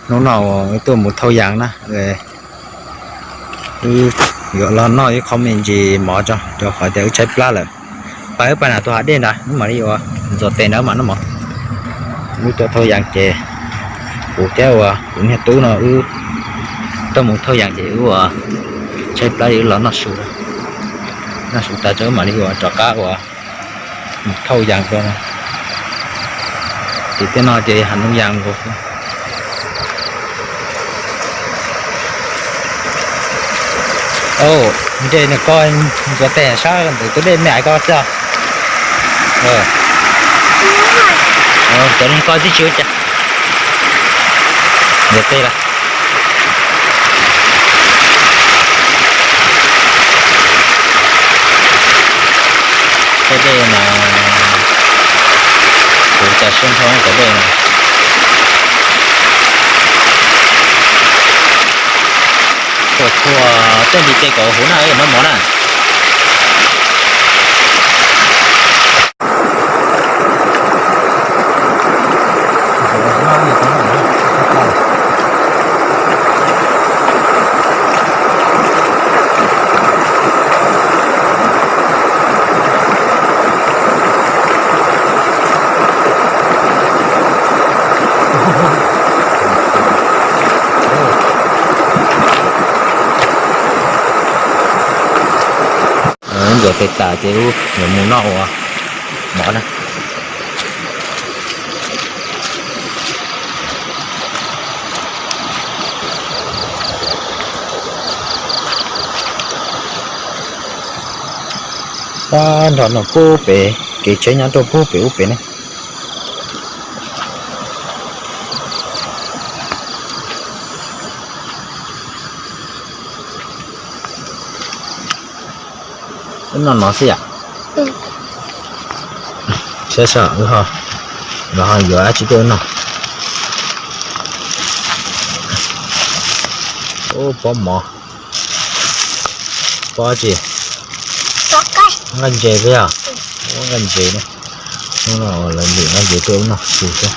Hnub no wb tuaj mus thauj yas na, wb yuav los noj ib qho me ntsis mov tso, rau qhov tias wb tshaib plab lawm. Pab wb pab na tus hav dej ntawd wb mam li ua, ntxuav tes ntawd mam noj mov. Wb tuaj thauj yas ces kuv thiab uas kuv niag tub no wb tuaj mus thauj yas ces wb ua tshaib plab wb los noj su, noj su tas rau wb mam li ua rov qab ua mus thauj yas rau. Ces tej no ces hav zoov yas nkaus. Ntsej nws ko ntxuav tes sab ntawm tus dej me aiv ko xwb. Cov ko twb tsis ua cas. Ntxuav tes lawm. Tej dej no, kuv cas siab nrho cov dej no. Tuaj txhua tej nti tes kom huv na, noj mov na. Ntxuav tes tas ces wb yuav mus noj ua mov na. Pab nrog no pub pem kev tsheb nyob rau pub pem ub pem ne. Wb noj no xwb yom. Saib saib wb ho, los ho yuav dab tsi tuaj wb noj. Ub, pob mov, pob tsi, nqaij ntses xwb yom. Ub, nqaij ntses ne. Hnub no lawv lwm nqaij ntses tuaj wb noj su xwb.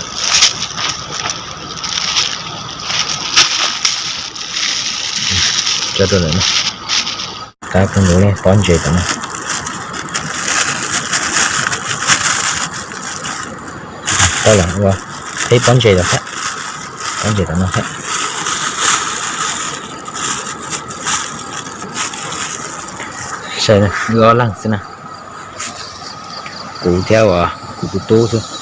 Tso rau lawm na. Tab koj ntug li pob ntses tom no. Tau lawm, ua peb pob ntses lawm thiab. Pob ntses tom no thiab. Saib, wb ob leeg xwb na. Kuv thiab uas kuv tus tub xwb.